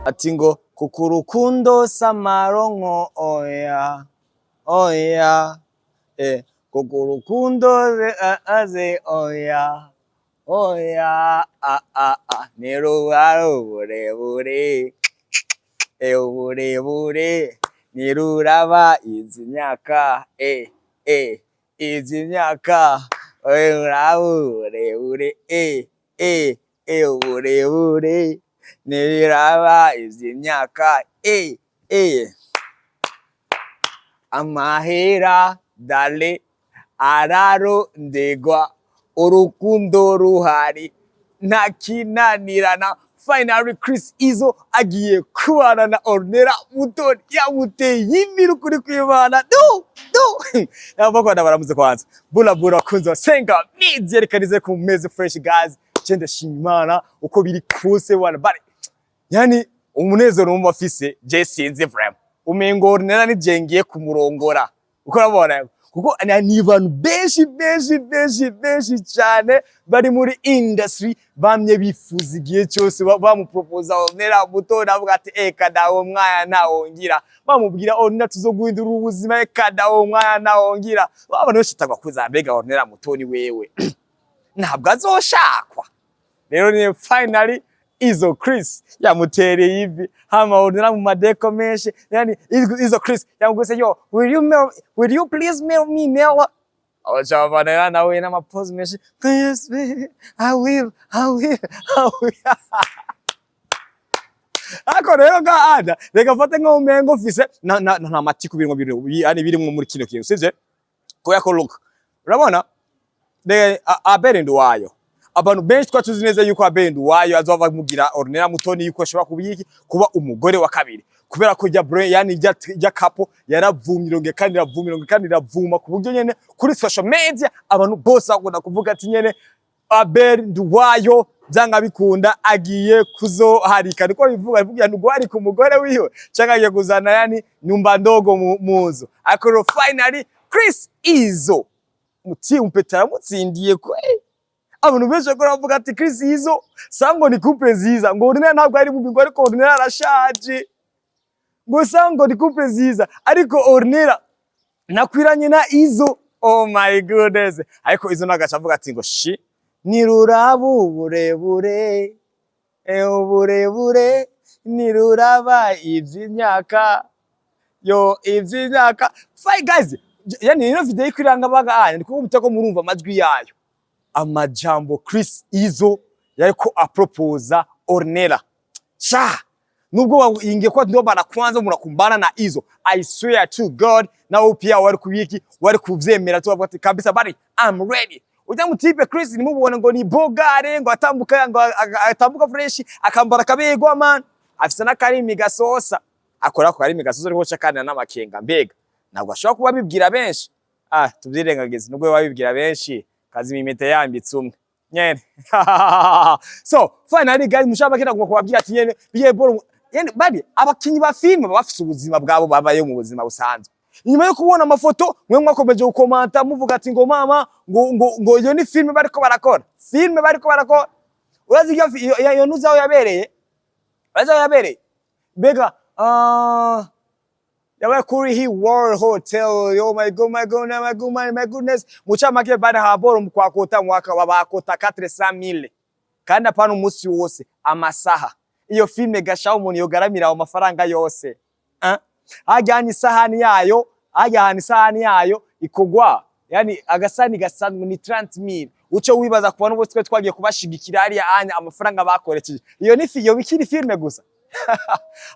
Ati ngo kuko urukundo samaronko, oya oya, kuko urukundo aze, oya oya, a a a, nirubara uburebure, uburebure, niruraba izi myaka, izi myaka, uraba uburebure, uburebure, niruraba izi myaka, amahera dale ararondegwa, urukundo ruhari ntakinanirana. Finally Chris Izo agiye kubana na Ornella Mutoni, yamuteye ivi ukuri kw'Imana. Du du nabakwana baramuze kwanza bula bula kunza senga media. Reka nize ku meze fresh guys, je ndashima Imana uko biri kose wana bari yani umunezero numva afise, je sinzi vraiment, umengo Ornella ni je ngiye kumurongora uko urabona, kuko ni abantu benshi benshi benshi benshi cyane bari muri industry bamye bifuza igihe cyose bamupropoza Ornella Mutoni, avuga ati eka dawo mwanya ntawongira, bamubwira Ornella tuzoguhindura ubuzima, eka dawo mwanya ntawongira. Abantu benshi batagwa kuza, mbega Ornella Mutoni wewe ntabwo azoshakwa? Rero ni finally Izo Chris yamutereye ivi, hama Ornella mu madeko menshi, yani Izo Chris yamuguse: "Yo, will you please marry me, Nella?" Abacavanera nawe n'amapozi menshi: "Please baby, I will, I will, I will." Ariko rero nga ada reka mfate nko umengo mfise na matiku birimwo yani birimwo muri kino kintu, sivyo? Kubera ko look, urabona Abel Nduwayo, abantu benshi twari tuzi neza yuko Abel Nduwayo azova amugira Ornella Mutoni yuko ashobora kuba iki, kuba umugore wa kabiri, kubera ko rya brain yani rya couple yaravumye, irongera kandi iravuma, irongera kandi iravuma, ku buryo nyene kuri social media abantu bose bakunda kuvuga ati nyene Abel Nduwayo byanga bikunda agiye kuzoharika, niko bivuga, bivuga ngo guharika umugore wiwe cyangwa agiye kuzana yani nyumba ndogo mu nzu. Ariko rero finally Chris Izo muti umpeta yaramutsindiye kwe. Abantu benshi bakora bavuga ati Chris Izo sango ni couple nziza, ngo Ornella ntabwo ari mubi, ngo ariko Ornella arashaje, ngo sango ni couple nziza ariko Ornella nakwiranye na Izo. Oh my goodness! Ariko Izo nagaca avuga ati ngo shi niruraba uburebure, uburebure, niruraba ivy'imyaka, yo ivy'imyaka. Fine guys, yani ino video ikwiranga baga anya ndiko mutako murumva amajwi yayo, amajambo Chris Izo yariko aproposa Ornella. Sha nubwo ingekuwa ndio mara kwanza munakumbana na Izo, I swear to God, nawe pia wari kubiki, wari kuvyemera tu, bavuga ati kabisa bari I'm ready. Ujya mutipe Chris nimubone ngo ni bogare, ngo atambuka, ngo atambuka fresh, akambara kabegwa man, afise n'akarimi gasosa, akora ko karimi gasosa, ariko cakana n'amakenga, mbega ntabwo ashobora kuba abibwira benshi. Ah, tuvyirengagize, nubwo babibwira benshi kazima impeta yambitse umwe nyene. So finally guys, mushaka kenda kubabwira ati nyene biye boro nyene bari abakinyi ba filime baba bafise ubuzima bwabo babayeho mu buzima busanzwe. Inyuma yo kubona amafoto, mwe mwakomeje gukomanta muvuga ati ngo mama, ngo iyo ni filime bariko barakora, filime bariko barakora. Urazi iyo nuzi aho yabereye? Urazi aho yabereye? Mbega yabaye kuri Hi World Hotel. Oh my God, my God, my God, my goodness! Mu camake bari haboro mu kwakota mwaka babakota 400,000, kandi apana umunsi wose, amasaha. Iyo filime gashaho umuntu yogaramira ayo mafaranga yose? Hajyanye isahani yayo, hajyana isahani yayo ikogwa, yani agasani gasanzwe ni 30,000. Uco wibaza ku bantu bose twe twagiye kubashigikira hariya anya, amafaranga bakoresheje, iyo ni iyo bikiri filime gusa.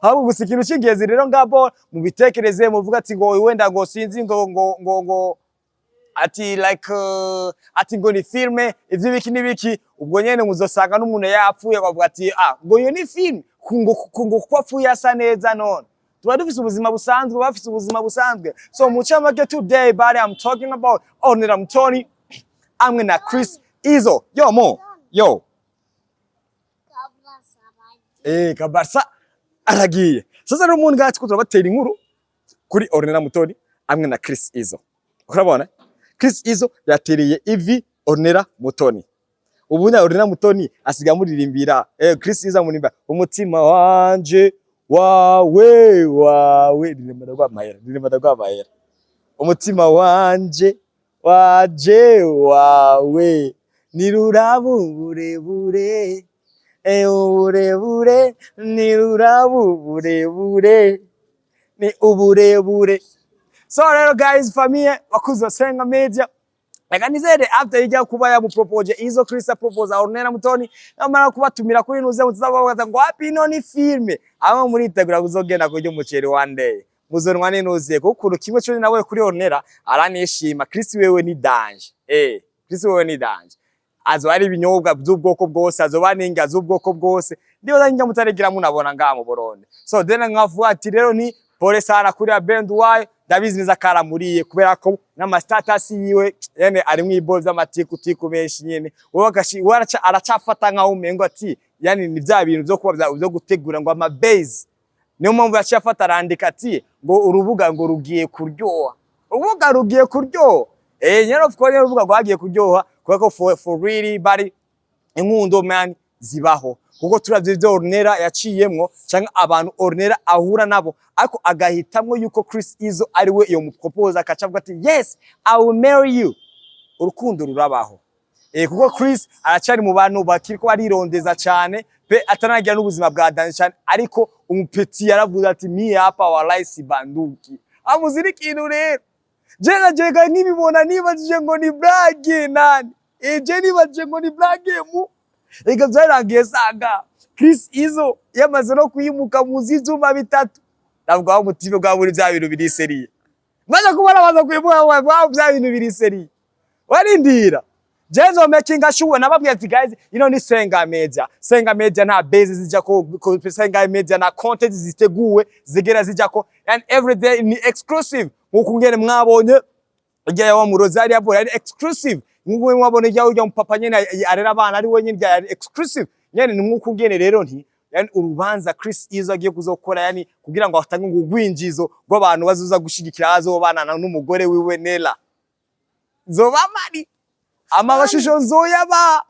Ahubwo gusa ikintu cy'ingenzi rero ngabo mubitekereze, muvuga ati ngo wenda ngo sinzi ngo ati like ati ngo ni filme ivy'ibiki n'ibiki, ubwo nyene muzosanga n'umuntu yapfuye bavuga ati ah, ngo iyo ni filme, ngo kuko apfuye asa neza. None tuba dufise ubuzima busanzwe, bafise ubuzima busanzwe. So mu camake today bari I'm talking about Ornella Mutoni amwe na Chris Izo. Yo mo yo Kabarsa aragiye. Sasa rero umuntu ngaho turabatera inkuru kuri Ornella Mutoni amwe na Chris Izo. Urabona Chris Izo yatereye ivi Ornella Mutoni, ubu nya Ornella Mutoni asiga amuririmbira, Chris Izo amurimba umutima wanje. Wawe wawe, ndirimba ndagwamahera, ndirimba ndagwamahera. Umutima wanje waje wawe niruraba uburebure, uburebure niruraba uburebure, ni uburebure. So rero guys, famille, bakuze Senga Media, reka nizere after ijya kuba yamupropoje izo Chris propose Ornella Mutoni, namara kubatumira kuri nuze muzababaza ngo wapi, ino ni filme abo muritegura kuzogenda kurya umuceri one day, muzonwa n'inuziye, kuko ukuntu kimwe cyo nawe kuri Ornella aranishima. Chris wewe ni danger, Chris wewe ni danger. Azoba ari ibinyobwa by'ubwoko bwose, azoba n'inga z'ubwoko bwose, ndibaza njya mutaregira munabona ngaha mu Burundi. So then nkavuga ati rero ni pole sana kuri Abendu wayo, ndabizi neza karamuriye, kubera ko n'ama status yiwe yene arimwo ibo vy'amatiku tiku menshi nyene. Wowe agashi waraca aracafata nkaho umengo ati yani ni vya bintu vyo kuba vyo gutegura ngo ama base. Niyo mpamvu yaciye afata arandika ati ngo urubuga ngo rugiye kuryoha, urubuga rugiye kuryoha. Nyene of course urubuga rwagiye kuryoha, kubera ko for really bari inkundo man zibaho, kuko turavye ivyo Ornella yaciyemwo canke abantu Ornella ahura nabo, ariko agahitamwo yuko Chris Izo ari we iyo mupropose, akaca avuga ati "Yes, I will marry you." Urukundo rurabaho, kuko Chris aracari mu bantu bakiriko barirondeza cane pe, atanagira n'ubuzima bwa danger cane, ariko umupeti yaravuze ati "Mie hapa wallahi sibanduki." Amuzira ikintu rero, je najega nkibibona nibajije ngo ni blague nani, je nibajije ngo ni blague mu ega vyarangiye sanga Chris Izo yamaze no kwimuka muzi ivyuma bitatu. Ntabwo aho umutima bwa muri vya bintu biri sérieux, maze kubona baza kwimuka bwa vya bintu biri sérieux, warindira Jezo making sure nababwiye ati guys, ino ni Senga Media. Senga Media nta base zijya ko Senga Media na content ziteguwe zigera zijya ko, and every day ni exclusive, nkuko ngene mwabonye ijya ya wa Murozari yapo yari exclusive, nkuko mwabonye ijya ujya mupapa nyene arera abana ari wenyine yari exclusive nyene. Ni nkuko ngene rero nti yani urubanza Chris Izo agiye kuzokora, yani kugira ngo atange urwinjizo rw'abantu bazoza gushigikira azobana n'umugore wiwe Nella, zoba mari amashusho nzoyaba.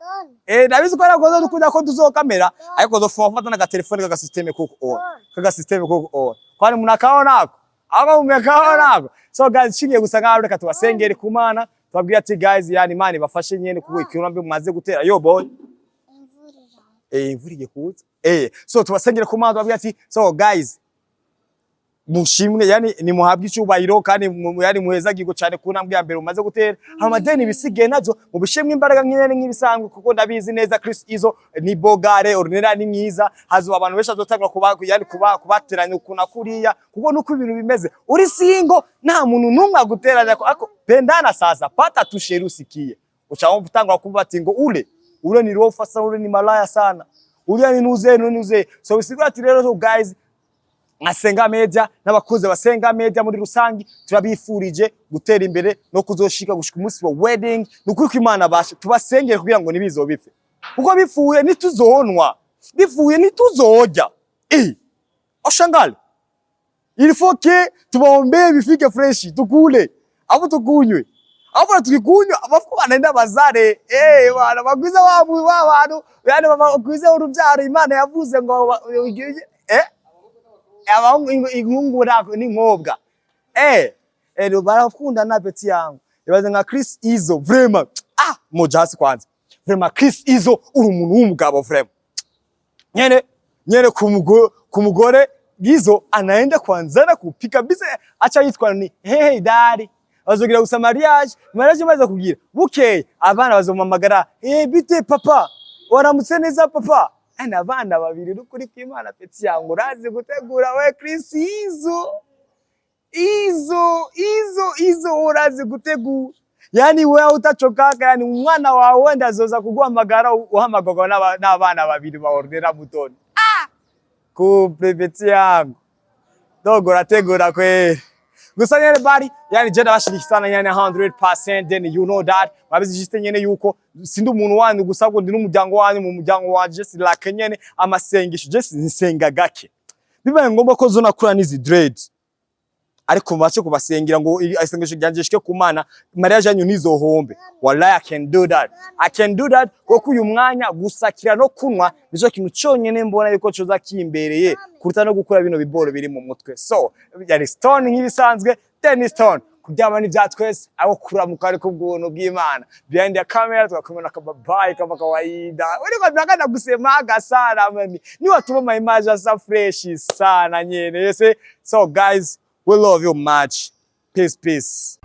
Ndabizi ko arakoze dukunda ko tuzokamera, ariko zofuba gufata n'agatelefone kaga system kuko on kaga system kuko on kwani munakaonako ako mumekaonako. So guys, shingiye gusa nkaho reka tubasengere ku Mana, tubabwire ati guys, yani Imana ibafashe nyene, kuko ikintu mbi mumaze gutera yo boy. Imvura iraza. Imvura igiye kuza. So tubasengere ku Mana, tubabwire ati so guys, mushimwe, yani ni muhabwe icyubahiro kandi yani muhezagirwe cyane ku ntambwe ya mbere umaze gutera. Hama deni ibisigaye nazo mubishemwe imbaraga nk'inene nk'ibisanzwe, kuko ndabizi neza Chris Izo ni bogare, Ornella ni mwiza, hazoba abantu benshi azotangura kuba yani kuba kubateranya ukuna kuriya, kuko nuko ibintu bimeze uri single nta muntu numwe aguteranya ko ako pendana. Sasa pata tu chéri, usikie uchaomba utangura kumva ati ngo ule ule ni rofa sana, ule ni malaya sana, uriya ni nuze nuze. So bisigura ati rero, so guys, nka Senga Media n'abakozi ba Senga Media muri rusangi, turabifurije gutera imbere no kuzoshika gushika umunsi wa wedding. Nukuri ko Imana bashe tubasengere kugira ngo nibizobipfe, kuko bipfuye ntituzonwa, bipfuye ntituzorya. Oshangale, il faut que tubaombee bifike fresh, tukule afu tukunywe, afu tukikunywa abafu banaenda bazare, bana bagwiza wa wa bantu, yani bagwize urubyaro Imana yavuze ngo abahungu inkungu n'inkobwa barakundana. Petit yangu, ibaze nka Chris Izo vraiment, ah, moja hasi kwanza. Vraiment Chris Izo uri umuntu w'umugabo vraiment nyene nyene ku mugore Gizo anaenda kwanza kupika bise, acha yitwa ni hey daddy, bazogira gusa mariage. Mariage imaze kugira bukeye, abana bazomamagara: "Hey, bite papa, waramutse neza papa." Ana abana babiri n'ukuri kw'Imana. Petit yangu, urazi gutegura we Chris Izo, Izo Izo Izo, urazi gutegura. Yani wewe utachokaka, yani umwana wawe wenda azoza kuguhamagara uhamagarwa n'abana babiri ba Ornella Mutoni. Ah, kumbe petit yangu dogo urategura kweli. Gusa nyene bari yani je ndabashiriki sana nyene 100%. Then you know that babizi juste nyene yuko sindi umuntu wanyu gusa, ahubwo ndi n'umuryango wanyu. Mu muryango wanje just like nyene amasengesho, just nsenga gake, bibaye ngombwa ko zonakura n'izi dreads. Ariko mubashe kubasengera ngo isengesho ryanje rishike ku Mana, mariage yanyu ntizohombe. Wallahi, I can do that, I can do that, kuko uyu mwanya gusakira no kunywa nico kintu cyonyene mbona yuko coza kimbereye kuruta no gukora bino biboro biri mu mutwe. So yari Stone nk'ibisanzwe, Tennis Stone. Kuryama ni bya twese, aho kuramuka ariko ubuntu bw'Imana. Behind the camera tugakumena kababayi kama kawaida, uriko tunakanda kusemaga sana mami, ni watuma ma image asa fresh sana nyene yese. So guys, we love you much. Peace, peace.